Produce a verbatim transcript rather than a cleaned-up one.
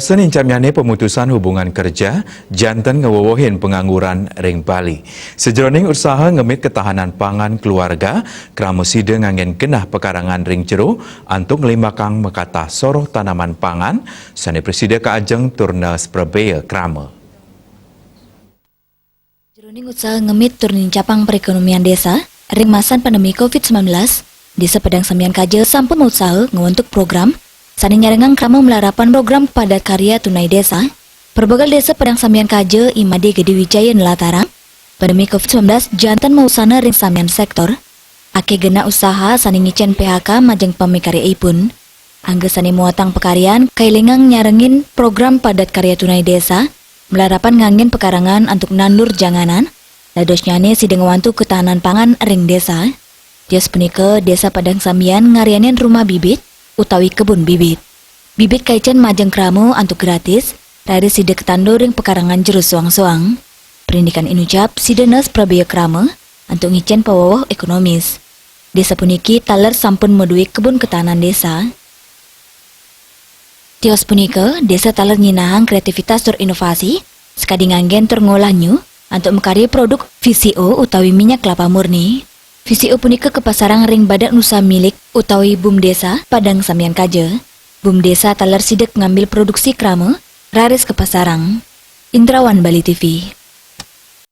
Saninjamnyane pemutusan hubungan kerja, janten ngewewehin pengangguran ring Bali. Sajeroning usaha ngemit ketahanan pangan keluarga, krama sida nganggen genah pekarangan ring jero antuk nglimbakang makatah soroh tanaman pangan sane prasida kaajeng tur nes prabea krama. Jeroning usaha ngemit tur nincapang perekonomian desa, ring masan pandemi covid sembilan belas, Desa Padang Sambian Kaja sampun mausaha ngwentuk program sane nyarengang krama malarapan program Padat Karya Tunai Desa. Perbekel Desa Padang Sambian Kaja, I Made Gede Wijaya nlatarang, pandemi covid sembilan belas janten mausana ring samian sektor. Akeh genah usaha sane ngicen P H K majeng pamikaryaipun. Angga sane muatang pakaryan kailingang nyarengin program Padat Karya Tunai Desa, malarapan nganggen pekarangan antuk nandur janganan, dadosnyane sida ngwantu ketahanan pangan ring desa. Tios punika, Desa Padang Sambian ngaryanin rumah bibit utawi kebun bibit. Bibit kaicen majeng krama antuk gratis, raris sida katandur ring pekarangan jero soang-soang. Parindikan inucap, sida nes prabea krama antuk ngicen pawewehan ekonomis. Desa puniki taler sampun madue kebun ketahanan desa. Tios punika, desa taler nyinahang kreativitas tur inovasi, sakadi nganggen tur ngolah nyu antuk makarya produk V C O utawi minyak kelapa murni. V C O punika kapasarang ring Badan Usaha Milik utawi BUMDesa Padang Sambian Kaja. BUMDesa taler sida ngambil produksi krama, raris kapasarang. Indrawan, Bali T V.